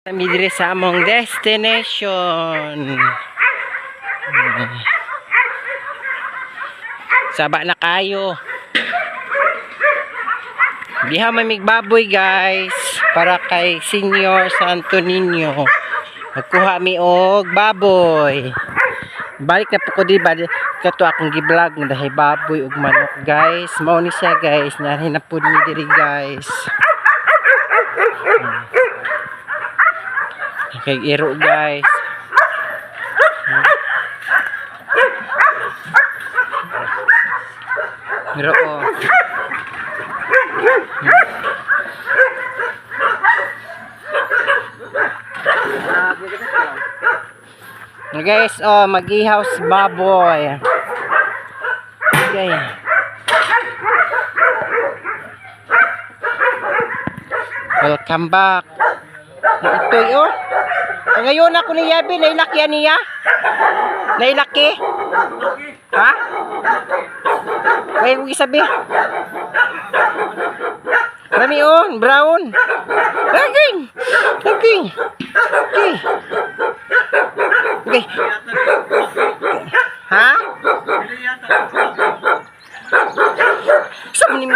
Kami dire sa among destination. Saba na kayo. Diha mamig baboy, guys, para kay Senior Santo Niño. Magkuha mi og baboy. Balik na po ko di ba kato akong gi-vlog nga dahil baboy ug manok, guys. Mao ni siya, guys. Nari na pud mi diri, guys. Kay iro, guys. Iro oh. Guys, oh, mag-ihaws baboy. Okay. Welcome back. Itoy, oh. Ngayon ako ni Yabi, nailaki niya. Nailaki? Ha? May kong isabi. Rami on, brown. Okay. Okay. Okay. Okay. Ha? Sa ni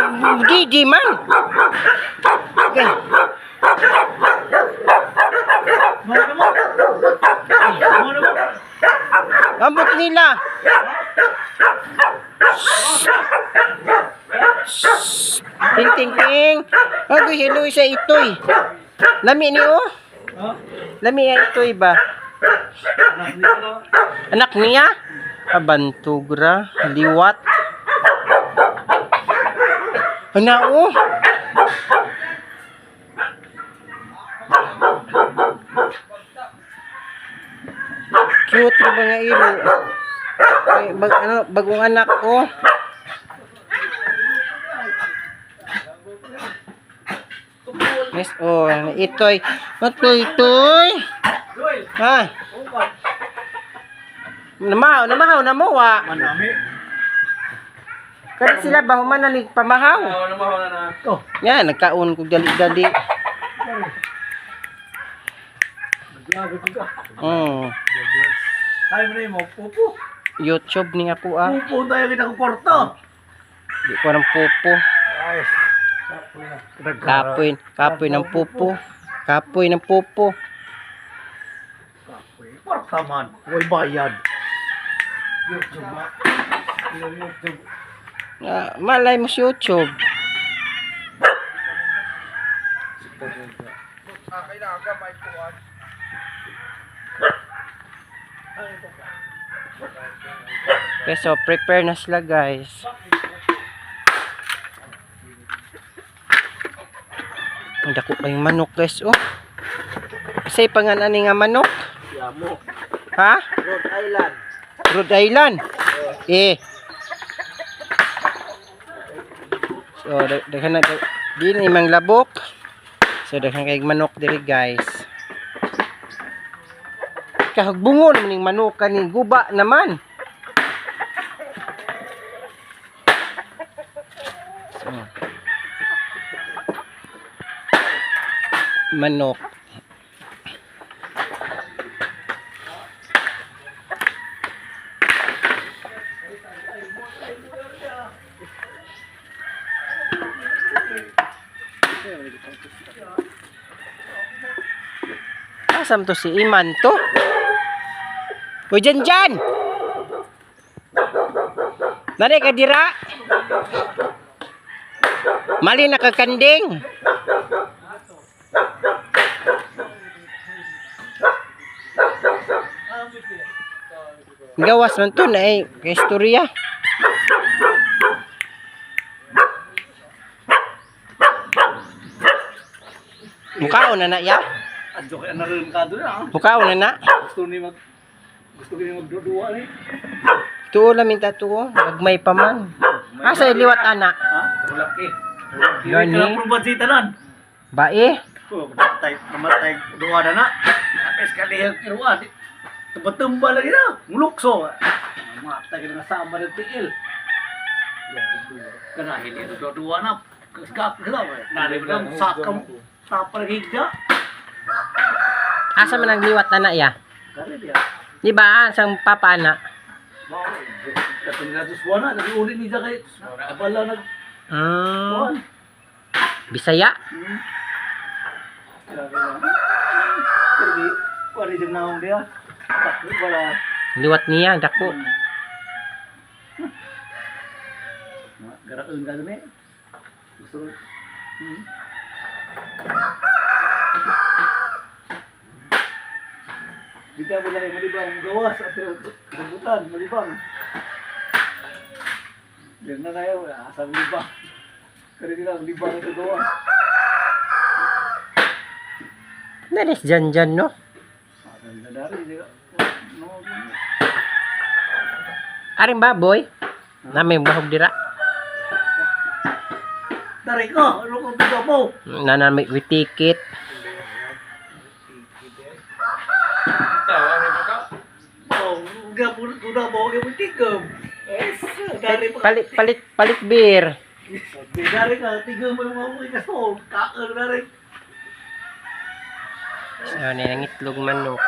Gigi man. Okay. Ambot nila. Ting ting ting. Agoy, hello sa itoy. Lami ni oh. Lami ya itoy ba? Anak niya? Abantugra, liwat. Ana oh. Cute ra ba nga iro? Ay, ano, bagong anak oh. Yes, oh, itoy. Itoy, itoy. Ha? Namahaw, namahaw na mo, wa. Manami. Kaya sila ba human na ni pamahaw? Oh. Yan, nagkaon ko dali-dali. Grabe ko ka. Ay mo na mo, pupo. YouTube ni nga po ah. Pupo tayo kita ko kwarto. Di ko ng pupo. Ay. Kapoy, kapoy ng pupo. Kapoy ng pupo. Kapoy. Kwarta man. Way bayad. YouTube ba? YouTube. Ah, malay mo sa YouTube. Okay, so prepare na sila, guys. Ang dako pa yung manok, guys. Oh. Kasi pangalan ni nga manok. Yamo. Ha? Rhode Island. Rhode Island. Eh. So, daghan na di ni mang labok. So, daghan kay manok diri, guys. Kahagbungo naman ning manok kaning guba naman. So, manok. Asam to si Iman to? O dyan dyan! Nari ka dira? Mali na kakanding. Gawas man to na eh, kay istorya. Mukhaon na na ya? Adyo kay ana rin ka doon ah. Mukhaon na na? Gusto ni magdudua ni. Tuo lang minta tuo, magmay pa man. Asa liwat ana? Ha? Ulaki. Gani. Gani. Kaya proba si tanan. Bae? Oh, namatay, namatay duwa na na. Apes ka lihang iruan. Tumba-tumba lagi na. Mulukso. Matay ka na sama ng tiil. Kanahil ito duwa na. Kaskap ka lang. Nari mo lang sakam. Tapa lagi higda. Asa man nagliwat ana ya? Kari dia. Di ba sang papa ana? Mao. Katong nga suswana nag-uli ni siya kay abala nag kuan. Bisaya. Grabe na. Pero di, wala dyan naong dia. Takbo wala. Liwat niya dako. Garaon ka dun eh. Gusto ko. Bitaw mo lang yung malibang gawas at rambutan, malibang. Yan na tayo, asang libang. Pero di lang, libang ito gawas. Nanis dyan dyan no. Asang dadari, di ka. No, Aring baboy. Na may bahog dira. Dari ko, ano ko bitaw mo? Nana may ticket. Oh, gapon ko na mo, gapon tigom. Eh, dari pa. Palit palit palit beer. Dari ka, tigom mo yung mga kaso, kaon dari. So, na itlog manok.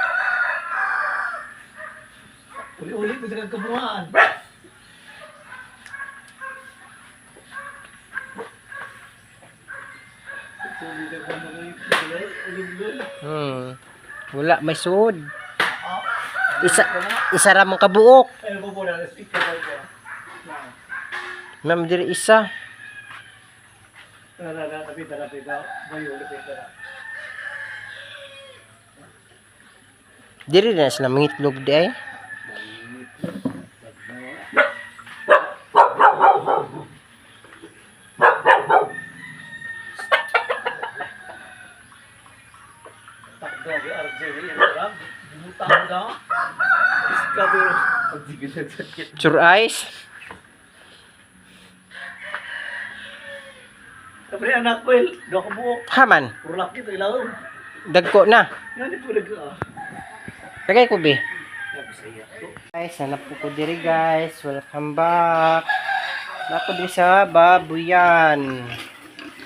Uli-uli ko sa kagkabuhaan. Wala may sud. Isa isa ra mong kabuok. Ano ba po na, speaker ko. Ma'am diri isa. Tara, tara, tabi, tara, tabi, bayo, tabi, tara. Diri na sila mangitlog di ay. Takda, di RJ, yan, binuta mo daw. Iska, pero, Sure eyes. Kapre anak ko, eh, doon ka buok. Haman. Puro laki ito, ilaw. Dagko na. Yan, ito nag, ah. Tagay ko bi. Bisaya to. Guys, hanap po ko diri guys. Welcome back. Nako diri sa babuyan.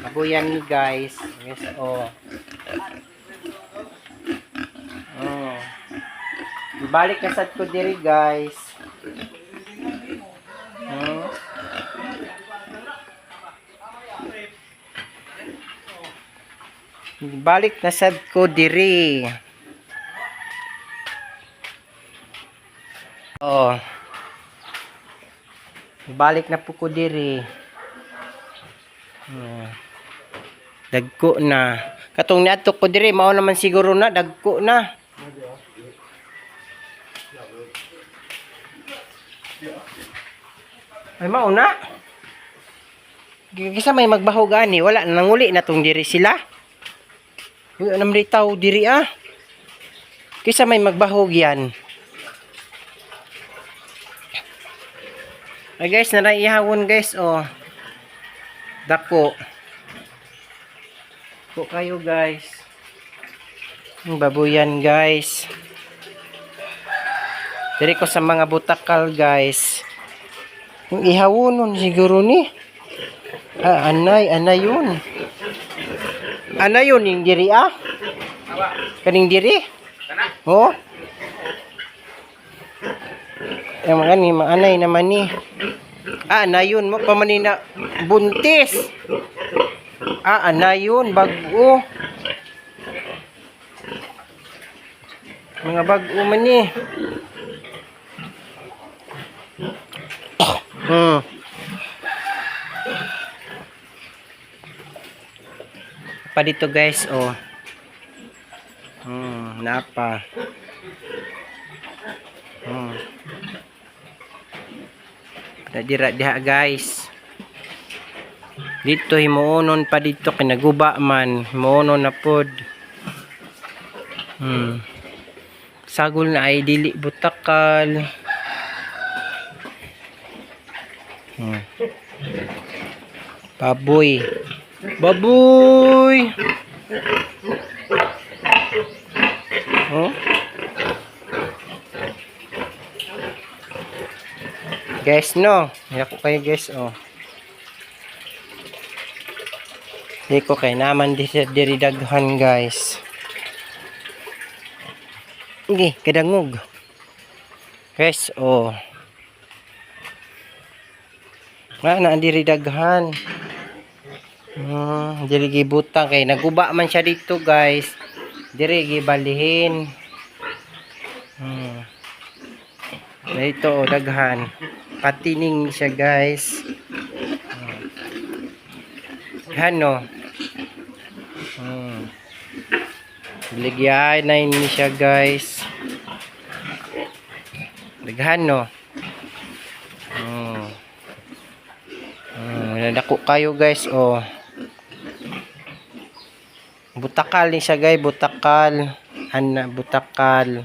Babuyan ni guys. Yes, oh. Oh. Balik na sad ko diri guys. Balik na sad ko diri. Oh. Balik na po ko diri. Dagko na. Katong niadto ko diri mao naman siguro na dagko na. Ay mao na. Kisa may magbahog ani, wala na nanguli na tong diri sila. Wala na man tawo diri ah. Kisa may magbahog yan. Ay guys, naraihawon guys oh. Dako. Dako kayo guys. Ang babuyan guys. Diri ko sa mga butakal guys. Yung ihawonon siguro ni. Ah, anay, anay yun. Anay yun yung diri ah. Kaning diri? Oh. Eh, mga ni, mga anay naman ni. Ah, anayon mo pa man ni na buntis. Ah, anayon, bago. Mga bago man ni. Pa dito guys, oh. Napa. Dira diha guys. Dito himuonon pa dito kinaguba man, himuonon na pod. Sagol na ay dili butakal. Baboy. Baboy. Oh. Guys, no. Hila ko kayo guys, oh. Di ko kay naman di sa diri daghan guys. Sige, kadangog. Guys, oh. Nga na diri daghan. Diri gibutang kay naguba man siya dito, guys. Diri gibalihin. Dito oh, daghan. Patining siya, guys. Daghan, no. Biligyan na ini siya, guys. Daghan, no. Nadako kayo, guys, oh. Butakal ni siya, guys, butakal. Ana, butakal.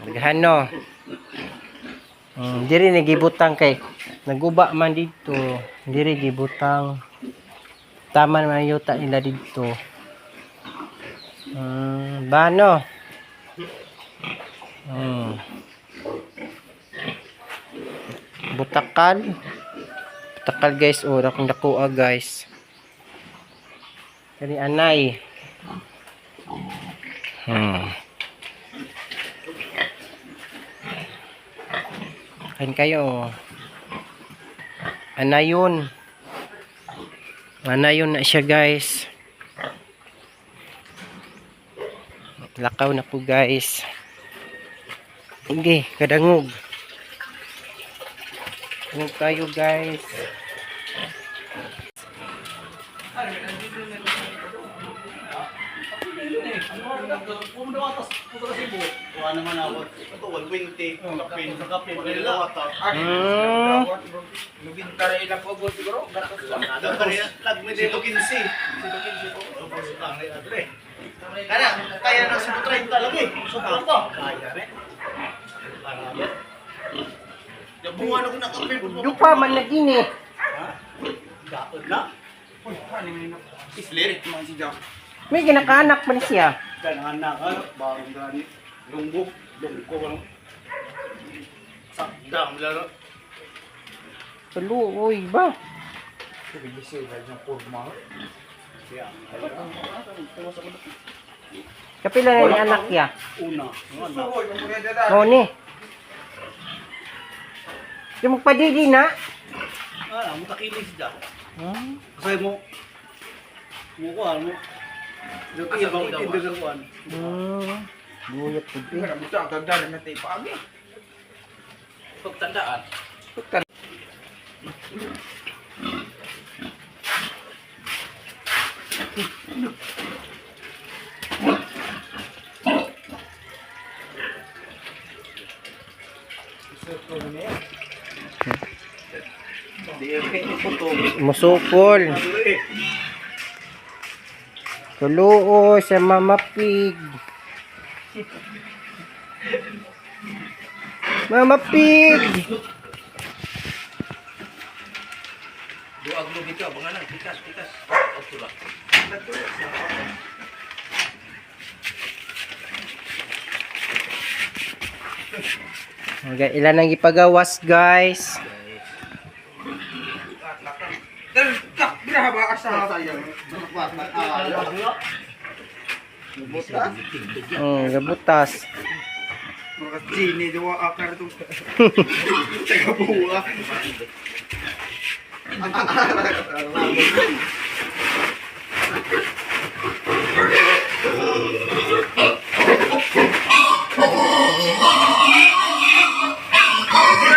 Daghan, no. Diri ni gibutang kay naguba man dito. Diri gibutang. Tama naman ang yuta nila dito. Bano? Butakal. Butakal, guys, oh, akong nakuha, guys. Kani anay. Kain kayo, oh. Anayon. Anayon na siya, guys. Lakaw na po, guys. Okay, kadangog. Dangog tayo, guys. Kuha naman ako. Ito, 120. Kapin. Kapin. Kaya, kaya na sa 30 lagi. Sobra pa. Kaya rin. Bunga na ko nakapin. Dupa man lagi ni. Daod na. Islirik man si Jack. May ginakaanak man siya. Ganahan na ka, barong gani. Lunggo, lungko walang sakdang laro. Tulo, oy ba? Kapila na ni anak ya. Una, ano? Mao ni. Yung magpadidi na. Ah, mo takilig siya. Hmm? Kasi mo mo ko ano. Dito ibang itindig ang kuan. Guyot pud eh. Pagtandaan. Musukol. Tuluo sa Mama Pig. Mama Pig! Duag mo dito, abangan pikas, pikas. Ato lang. Okay, ilan ang ipagawas, guys? Gabutas. Genie, duwa akar to. Taga buwa.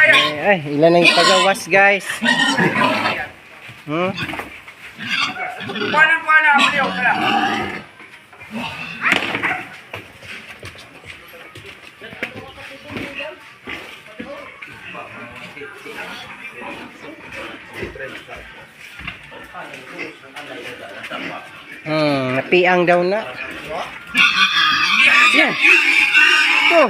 Ay, ay, ilan ang ipagawas, guys? Napiang daw na. Yan. Ito.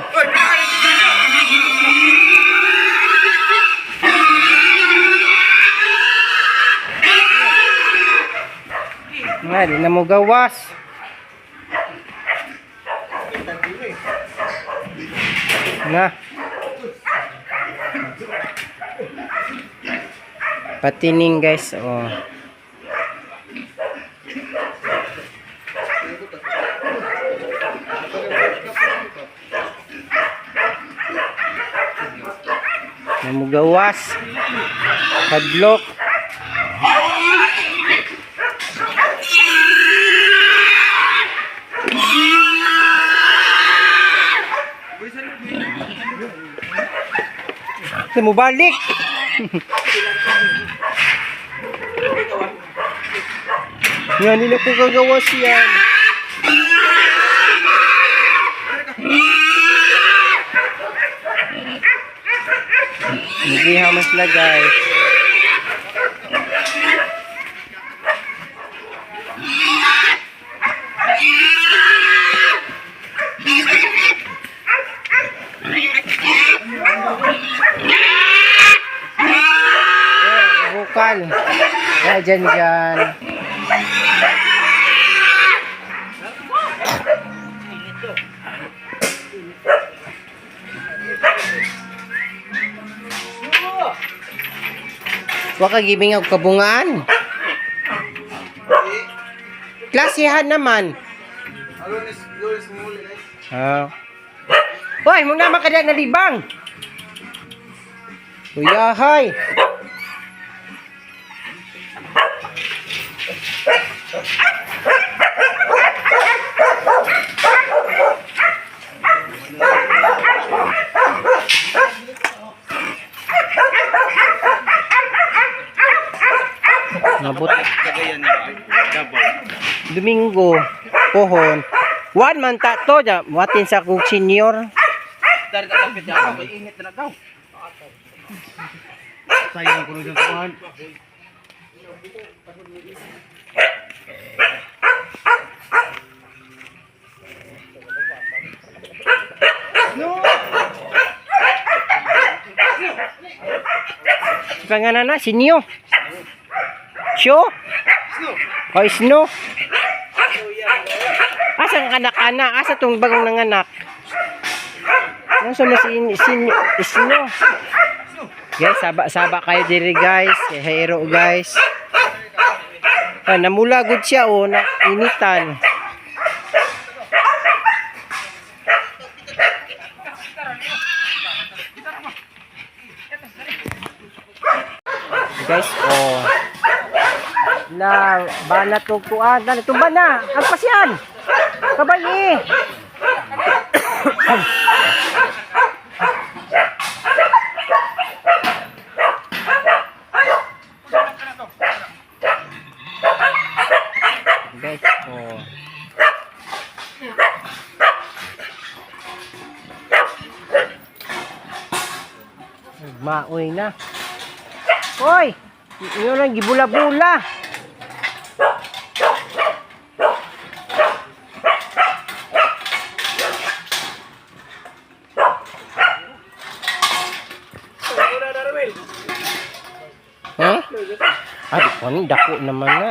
Nga, di na mo gawas. Na. Patining, guys, oh. Namugawas. Padlock. Mubalik. Nga nila ko kagawas yan. Nagiha man sila, guys. Eh, bukal. Ya, dyan, dyan. Wa ka gibing og kabungan. Klasihan naman. Alunis, lunes muli guys. Ah. Hoy, mong naman kada nalibang. Uyahay. Nabot. Cagayan Davao. Domingo, pohon. One man ta to, ja, watin sa kong senior. Dari tatapit niya ako, init na daw. Sayang ko nung kuhan. Pangalan na, sinyo. Syo? O, snow. Asa ang anak-anak? Asa tong bagong nanganak? Nasa na si snow? Guys, saba-saba kayo diri, guys. Kay Hero, guys. Ah, namula gud siya oh, na initan. Guys, oh. Na banat og tuan, na tumba na. Ang pasyan. Kabay eh. Guys, oh. Maoy na. Hoy! Yun lang, gibula-bula. Huh? Ah, di ko ni dako naman na.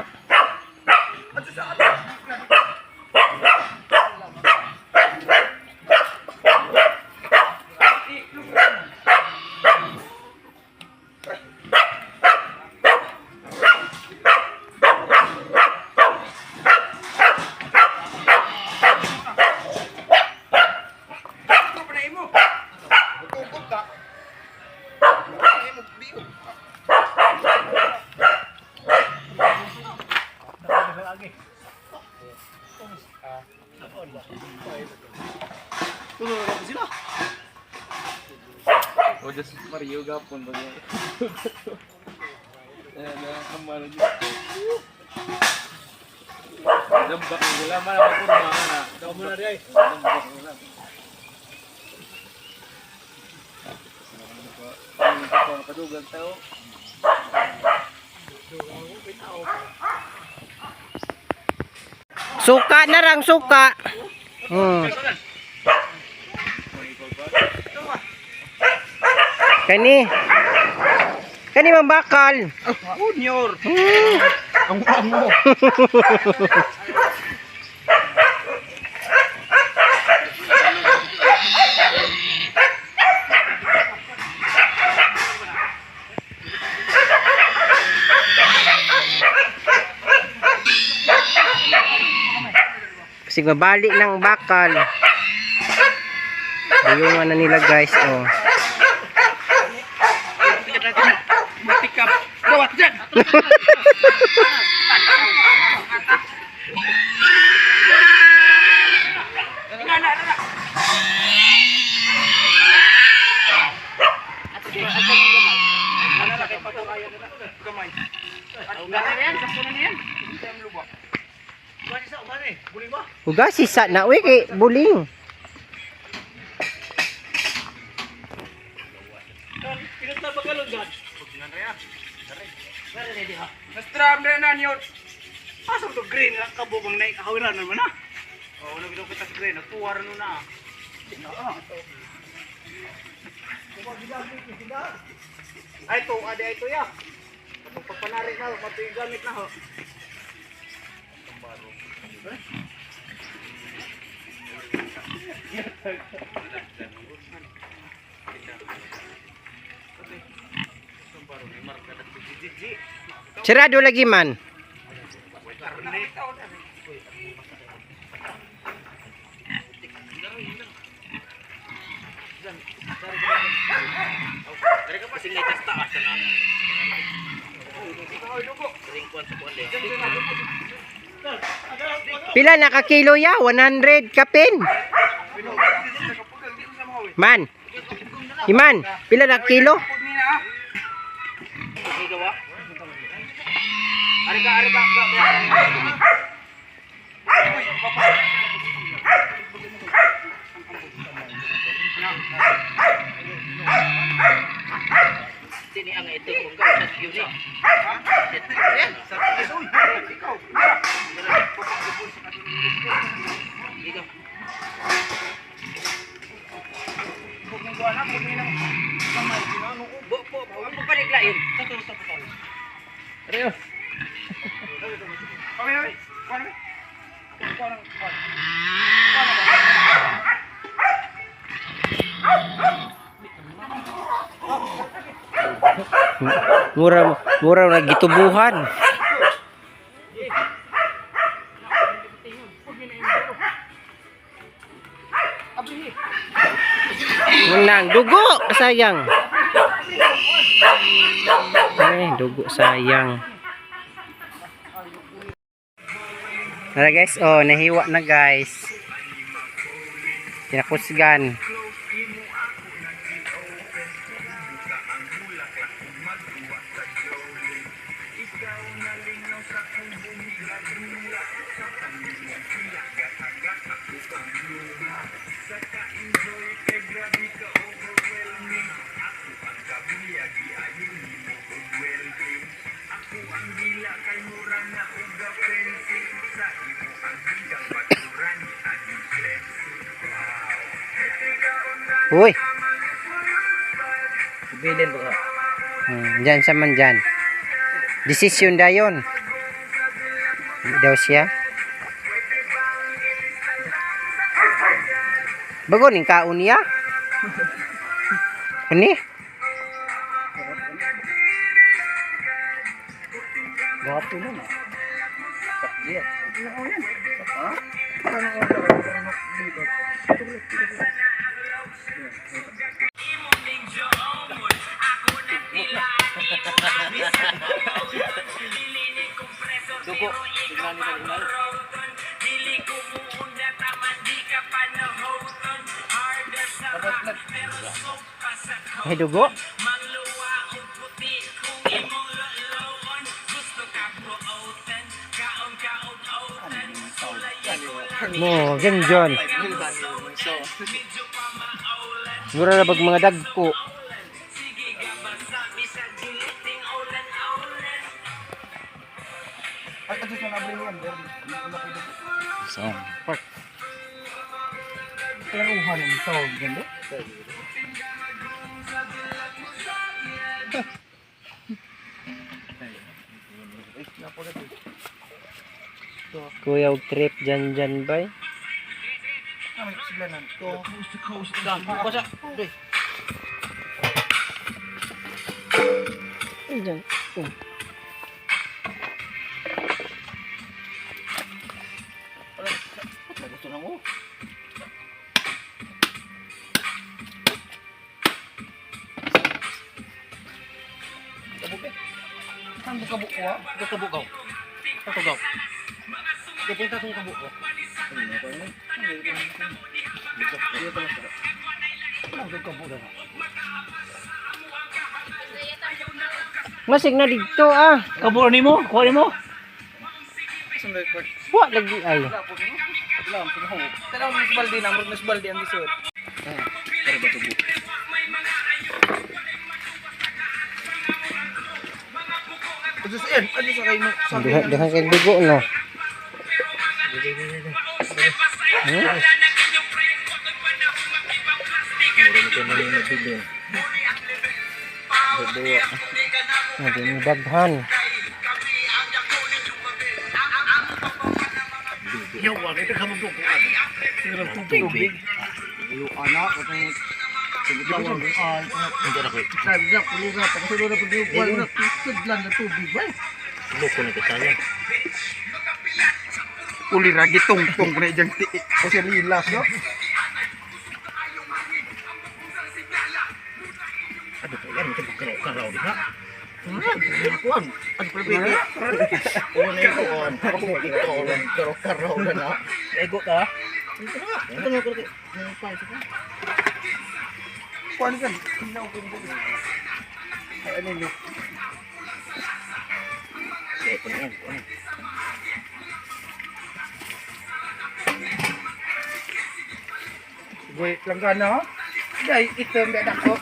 Tukot ka. Ay mo biyo. Tulo na ako sila. O just Mario gapon ba niya? Eh, na kamala dito. Dambak nila man ako kurma na. Daw mo na rin. Dambak nila. Ano pa kadugang tao? Suka na rang suka. Kani. Kani man bakal. Junior. Ang amo. Kasi mabali ng bakal. Ayun na nila, guys, oh. Gawat dyan! Uga sisa na uy kay buling. Nastram na na niyo. Asa to green nga kabubang na ikawiran naman na. Oh, ano gid kita sa green, nagtuwar no na. Ay to, ade ay to ya. Katong pagpanari na, matoy gamit na ho. Sarado lagi man. Pila na ka kilo ya? 100 kapin. Man. Iman, pila na kilo? Mura mura na gitubuhan. Menang dugo sayang. Eh, dugo sayang. Tara guys, oh, nahiwa na guys. Kinakusgan. Uy. Bilin ba? Dyan sa man dyan. Desisyon dayon. Hindi daw siya. Bago ning kaon niya. Ani? Gapo na na. Sakit. Dugo. Tignan nila ginal. Ay dugo. Mo, ganyan. Mura na pag mga dagko. So, Park. Kailangan ng tawag ganda. Kuya, og trip dyan dyan bay. Ay, dyan. Oh. Gusto na ko. Kuha, ito kabugaw. Ito gaw. Ito itong kabugaw. Masig na didto ah. Kabo ni mo? Kuha ni mo? Wa lagi ay. Tanaw mas baldi na, mas baldi ang gisod. Ano sa kayo mo? Duha duha kay dugo no. Hindi mo daghan. Yawa, kita ka magdukuan. Tubig. Anak, katong Sabi na, pulo na, pagkasunod na pagkasunod na, sudlan na tubig ba? Uli ra gitungtong ko na ijang ti kasi lilas no. Kuan kan. Ay ano ni? Wait lang ka na. Dai item da dako.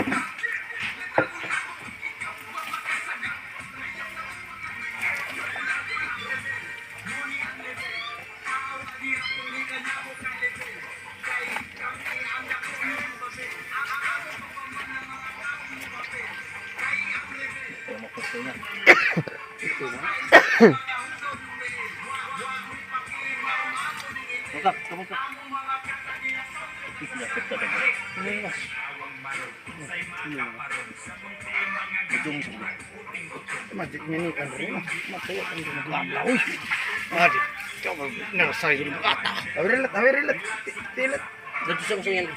Magic ni kan rin. Masaya kan rin. Bla uy. Madi. Coba narasay ko ng ata. Awirelat, awirelat. Tilat.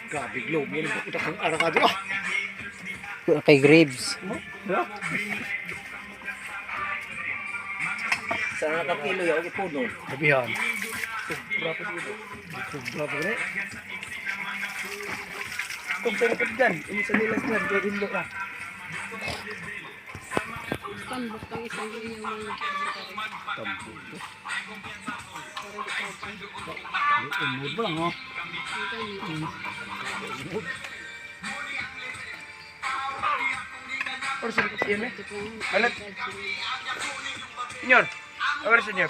Grabe globe yan. Kita kang ara ka dito. Kay Graves. Gabihan. Sobra pa siguro. Sobra pa rin. Kung pero pag dyan, ini sa lilas niyan, kaya indo ka. Tambok ang isang yung mga Umod ba lang, no? Or sa likod yan eh. Alat. Senyor. Awar senyor.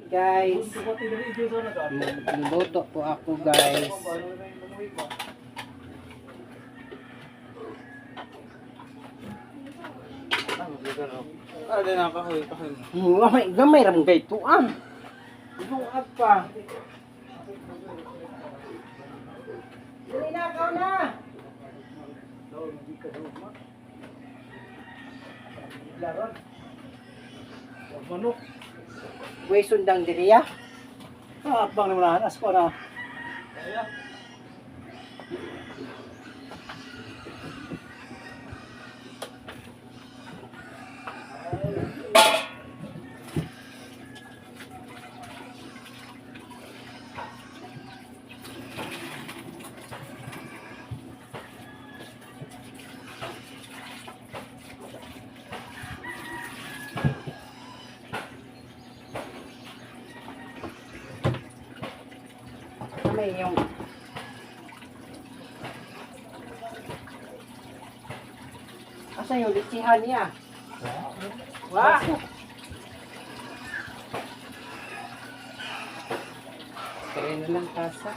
Guys, magluluto po ako guys. Gamay, gamay ra mong kay tuan. Lungag pa. Dali na, ikaw na. Manok. Way sundang diriya. Ah, bang naman as ko na. May yung Asa yung litsihan niya? Wa. Kaya na lang kasa.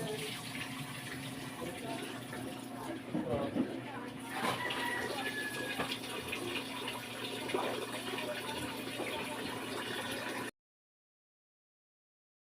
Bye.